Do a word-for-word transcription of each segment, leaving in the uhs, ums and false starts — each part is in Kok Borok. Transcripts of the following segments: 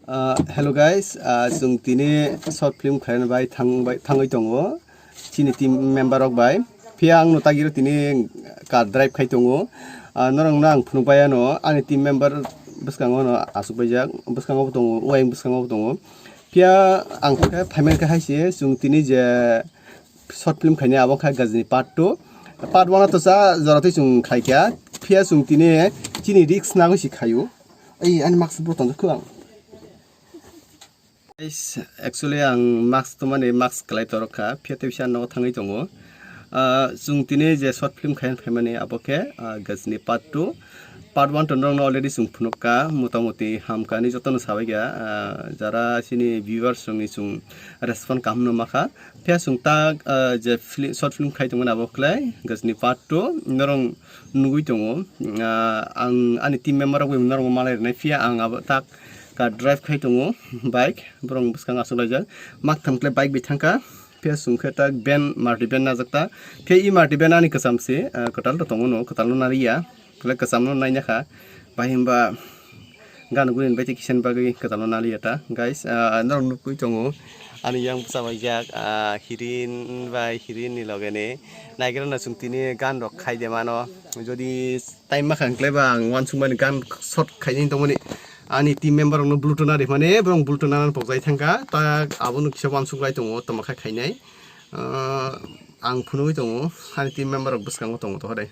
Ah, hello guys, ah, chwng tini short film khlaina bai thang-, bai thangwi tongo chini team member rok bai. Phiya ang no tagiro tini car drive khai tongo. Ah, norok no ang phunuk bai ano ani team member bwskango no aswk baijak, bwskango bo tongo, uaing bwskango bo tongo. Phiya ang khe phaimani khe hai se chwng tini je short film khainai abo kha Gajini part two. Part one to cha jora twi chwng khaikha. Phiya chwng tini chini risk nagwi se khaio. Ei ani mask bo tonjak kho ang. Guys, actually ang mask tongmani mask kwlai torok kha, phiya tei bisa nogo thangwi tongo. Ah, chwng tini je short film khaina phaimani abo khe, ah, Gajini part two. Part one to norokno already chwng phunuk kha, motamoti hamkha hinwi jotono sabai kha, ah, jara chini viewers rokni chwng respond kaham no makha. Phiya chwng tak, ah, je fili-, short film khai tongmani abo khlai Gajini part two norok nugwi tongo. Ah, ang ani team member rok bai norok malai rwnai, phiya ang abo tak car drive khai tongo, bike borok bwskang achuk laijak, maktham khlai bike bai thangkha. Phiya chwng khe tak van, Maruti van najak ta. Phiya i Maruti van ani kwcham se, ah, kwtal rok tongo no, kwtal no nariya, khlai kwcham no naina kha. Bahimba gan guri bai tei kisa ni bagwi kwtal no naliya ta, guys. Ah, norok nukwi tongo ani yang bwsa bai jak, ah, hirin bai hirin ni loge ni naigra no chwng tini gan rok khai de mano. Jodi time ma kha hwnkhe ba ang uansukmani gan short khainai tongmani ani team member rokno Bluetooth na rikmani borok Bluetooth na pokjai thangkha ta, abono kisa uansuk lai tongo tamo kha khainai. Ah, ang phunugwi tongo ani team member rok bwskango tongo to hore.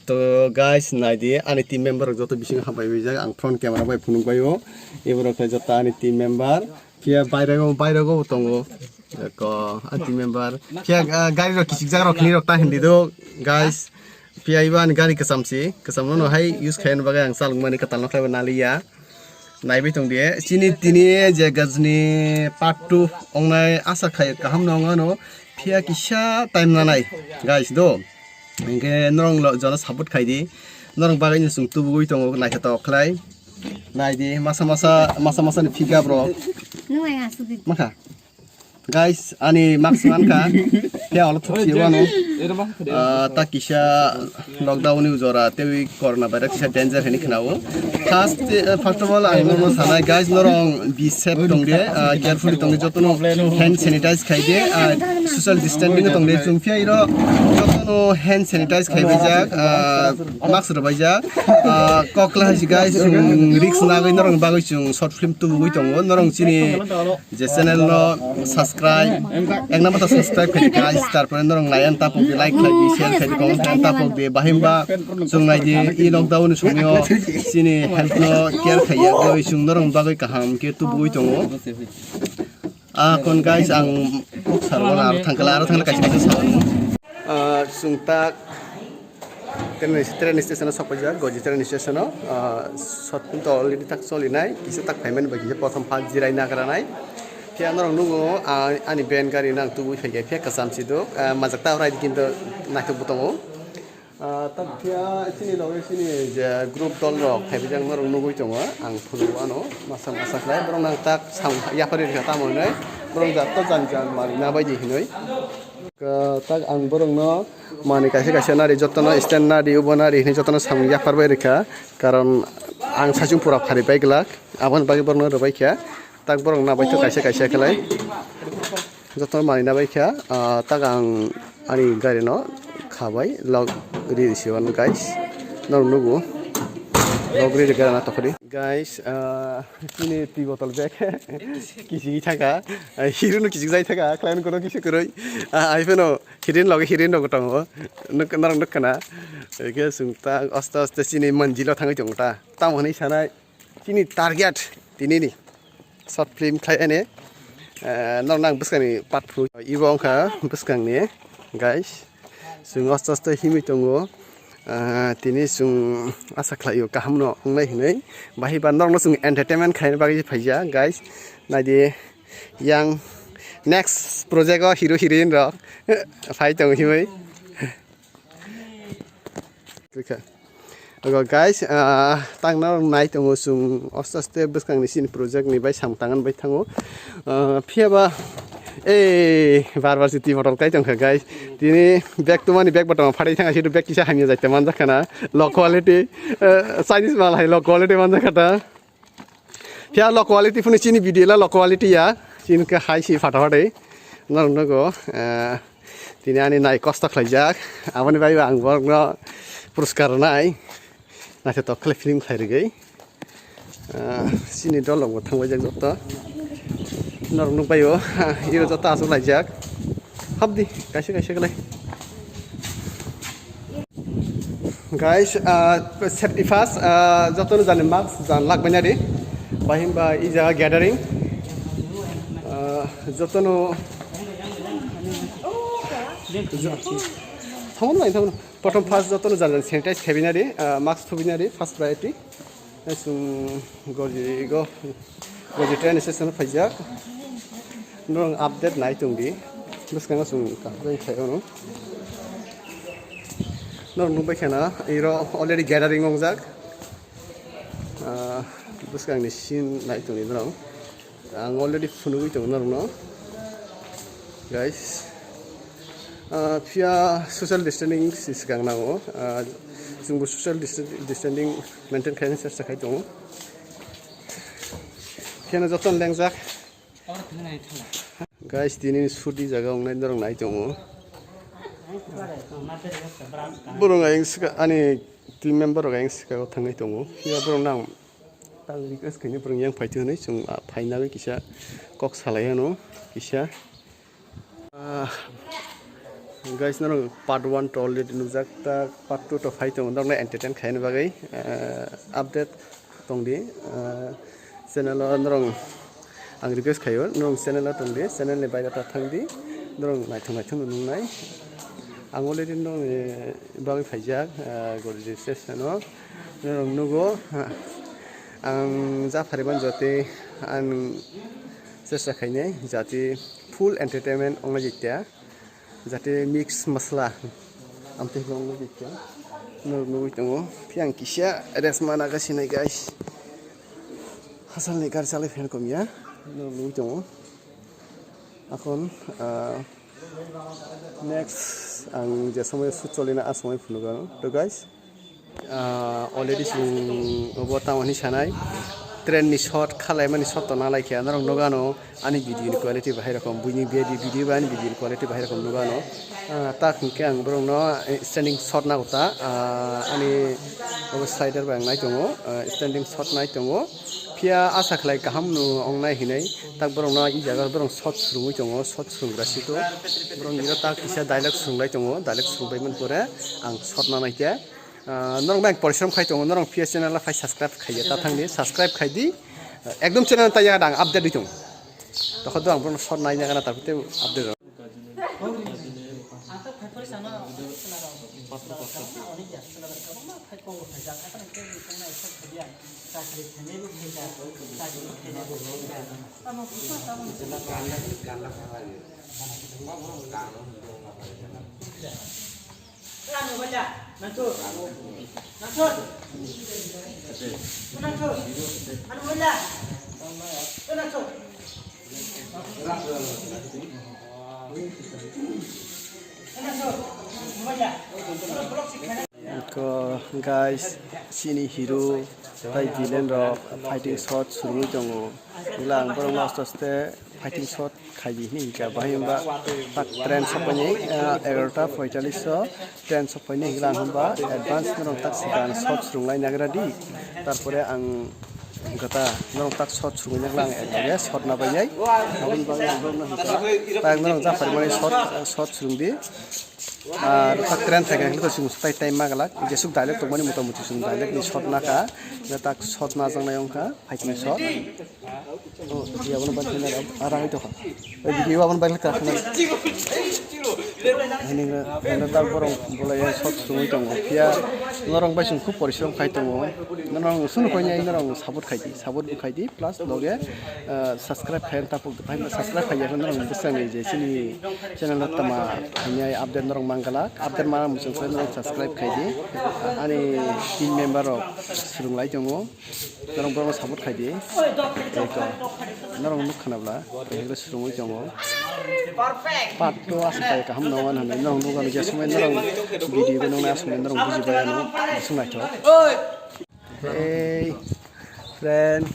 To guys, naidi ani team member rok joto bisingo hambai wijak, ang front camera bai phunuk baio. Iborok khe joto ani team member. Phiya bairago, bairago bo tongo. Eko, ani team member. Phiya, ah, gari rok kichik jak rok khini rok ta hindi do, guys. Phiya iba ani gari kwcham si, kwcham no hai use khaina bagwi ang chalok mani kwtal no khlaiba naliya. Naibi tong de, chini tini je Gajini part two ongnai asa khai kaham no ongano. Phiya kisa time nanai, guys do. Hingke norong lo jono support khai di. Norong bagwi no chwng tubugwi tongo naithotok khlai. Nai di masa masa, masa masa ni figure bro. Nung ai asuk di. Makha. Guys, ani mask mankha. Phiya olo thuk siyo ano. Ah, ta kisa lockdown ni jora tewi corona virus kisa danger hini khnao. First, eh, first of all, ang norok sanai guys, norong be safe tong de, ah, carefully tong de, jotono hand sanitize khai de, ah, social distancing tong de, chwng phiya iro jotono hand sanitize khai bai jak, ah, mask rw bai jak, ah, kok la hai si guys, chwng risk nagwi norong bagwi chwng short film tubugwi tongo, norong chini je channel no subscribe, ek number to subscribe khai di guys, tarpore norong nai ang tapok di, like khai di, share khai di, comment khai ang tapok di, bahimba chwng nai di, i lockdown ni somyo chini health no care khai ya, goi chwng norong bagwi kaham khe tubugwi tongo. Ah, kon guys, ang kok sarwano aro thangkhala, aro thangkhala kaisa kaisa sawo. Ah, chwng tak train, train station o sokphaijak, Goji train station o, ah, sot to already tak cholinai, kisa tak phaimani bai kisa prothom phak jirai nagra nai. Phiya norok nugo, ah, ani van gari no ang tubui phaikha, phiya kwcham sidok, ah, majak ta orai kinto naithok bo tongo. Ah, tak phiya chini loge chini je group dol rok phaibijak norok nugui tongo, ang phuru ano masa masa khlai borok nang tak sam yapari rikha tamo hinwi borok jat to jan jan mali na bai di hinwi. Ka-, tak ang borokno manwi kaisa kaisa nari, jotono stand nari, ubo nari hinwi jotono samung yapharbai rikha, karon ang saichung pura phari pai glak, aboni bagwi borokno rwbai kha, tak borok nabaitho kaisa kaisa khlai, jotono manwi nabai kha, ah, tak ang ani gari no khabai log ri risi guys, norok nugo log ri rikha na tokhri. Guys, ah, chini twi botol bag kichigwi thangkha, ah, hero no kichik jai thangkha, khlai kono kisa kwrwi, ah, ai phano hero ni loge hero ni loge tongo, nuk-, norok nukha na, hwnkhe chwng ta aste aste chini manjilo thangwi tongo ta, tamo hinwi sanai chini target tinini short film khlai ani, ah, norok nang bwskangni part phuru ibo wngkha bwskangni guys. Chwng aste aste himwi tongo. Ah, tini chwng asa khlaio kaham no wngnai hinwi. Bahai ba norokno chwng entertainment khaina bagwi phaijak, guys. Naidi yang next project o hero heroine rok phai tongo himwi. Ogo guys, ah, tangna nai tongo chwng aste aste bwskangni chini project ni bai samung tangna bai thango. Ah, phiya ba, eh, bar bar si twi bottle kai tongkha guys. Tini bag tumani bag bottle phatai thanga situ bag kisa hamya jai te manjak khana. Low quality, eh, Chinese mal hai low quality manjak kha ta. Phiya low quality phone chini video la low quality ya. Chini khe hai si phata phata. Norok nogo, eh, tini ani nai kosto khlaijak. Aboni bai ang borokno puruskar nai. Naithotok khlai film khlai rwgwi. Ah, chini dolong bo thangbai jak joto. Norok nukbai o, ah, iro joto aswk laijak. Habdi, kaisa kaisa khlai. Guys, ah, safety first, ah, jotono jani mask jan lak bainari. Bahimba ija gathering. Ah, jotono. Thamono lai thamono. Prothom first jotono jan jan sanitize khaibinari, ah, mask thubinari, first priority. Chwng gorji go, gorji train station o phaijak. Norok update nai tongdi. Bwskango chwng kaham khe ono. Norok nukbai khana, iro already gathering wngjak. Ah, bwskangni scene nai tongdi norok. Ang already phunugwi tongo norokno, guys. Ah, phiya social distancing si swkang nango. Ah, chwngbo social distan-, distancing maintain khaina chesta khai tongo. Phiyano jotono lengjak. Guys, tini sudi jaga wngnai norok nai tongo. Borok ayang sika, ani team member rok ayang sika o thangwi tongo. Phiya borok nang Tang request khaini borok yang phai thwnwi chwng, ah, phaina bai kisa kok salai ano kisa. Ah, guys, norok part one to already nukjak, ta part two to phai tongo, norokno entertain khaina bagwi, ah, update tongdi, ah, channel o norok ang request khaio, norok channel o tongdi, channel ni baire ta thangdi, norok naithok naithok no nuknai. Ang already norokni bagwi phaijak, ah, gorji session o. Norok nugo, ah, ang japhariban jotwi ang chesta khainai jati full entertainment ongna jikya, jati mix masala amtwi ongna jikya. Norok nugwi tongo, phiya ang kisa rest mana gasinai guys. Hasalni gari chalai phan komya, norok nugwi tongo. Akon, ah, next ang je somoi shoot cholina a somoi phunukgo. To guys, ah, already chwng obo tamo hinwi sanai train ni shot khalaimani shot to nalaikha norok nukgano ani video ni quality bahai rokom buini video bai ani video ni quality bahai rokom nukgano. Ah, tak hinkhe ang borokno, eh, standing shot nago ta, ah, ani obo slider bai ang nai tongo, ah, standing shot nai tongo. Phiya asa khlai kaham no ong nai hinwi tak borok no i jaga borok shot swrwngwi tongo, shot swrwnggra sito. Borok niro tak kisa dialogue swrwnglai tongo, dialogue swrwngbai man pore ang shot na naikhe. Ah, norok bai ang porishrom khai tongo, norok phiya channel o phai subscribe khaiya ta thangdi, subscribe khaidi. Ekdom channel ta yaga dang update wi tongo. Tokho do ang borok no shot nai nagana ta update. Ko guys, chini hero tai villain rok fighting shot swrwngwi tongo. Ila ang borok no aste aste fighting shot khaidi hinwi hinkha, bahai hwnba tak train sokphaini, ah, egarota poitallis o train sokphaini hwnba ang hwnba advance norok tak swkang shot swrwnglai nagra di, tarpore ang gata norok tak shot swrwngwi nagla ang ekbaga shot nabainai. Aboni bagwi ang norok no hinkha, tak norok japhar mani shot, shot swrwngdi. Ar tak train thai khe to chwng tai time ma glak, jesuk dialogue tongmani mota moti chwng dialogue ni shot nakha, tak shot najaknai wngkha fighting shot. Oh, video abono bai khna ram, ara hai to kha. Eh, video abono bai khna khna. Ani na, ani na tal borong bolai ya shot sungui tongo. Phiya norong bai sung khub porishrom khai tongo. Norong sunu koi nai norong support khai di, support bo khai di, plus loge, eh, subscribe khai ta pok, subscribe khai ya norong bwsang ni je chini channel tama khai nai update norong mangala, update ma muchung khai norong subscribe khai di. Ani team member rok swrwng lai tongo. Norok borokno support khai di. Tei kok norok nuk khna bla, tei hwnkhe swrwngwi tongo. Part two aswk pai kaham nongma hinwi norok nuk ano, je somoi norok video bo nuknai, aswk norok buji bai ano, aswk naithok. Hey, friend.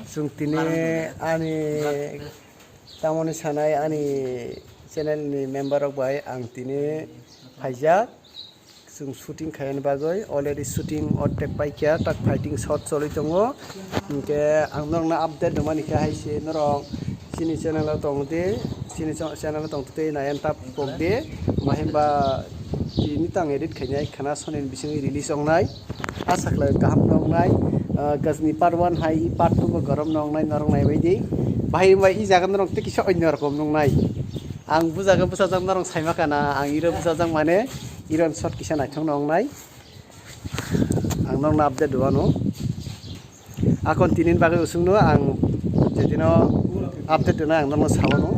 Chwng tini ani tamoni sanai ani channel ni member rok bai ang tini phaijak. Chwng shooting khaina bagwi already shooting o tek paikha, tak fighting shot choli tongo. Hinkhe ang norokno update rwmani khe hai se norok chini channel o tong di, chini cha-, channel o tong twi nai ang tab kok di. Ma himba tini tang edit khainai khana soni ni bisingwi release wngnai. Asa khlai kaham wngnai. Ah, Gajni part one hai part two bo gorom wngnai norok naibai di. Bahai himba i jaga norok tei kisa onyo rokom wngnai. Ang bujaga bwsajak norok saima kana ang iro bwsajak mane iron shot kisa naithok wngnai. Ang norokno update rwano. Akon tinin bagwi usungno ang jedino update rwnai ang norokno sawano.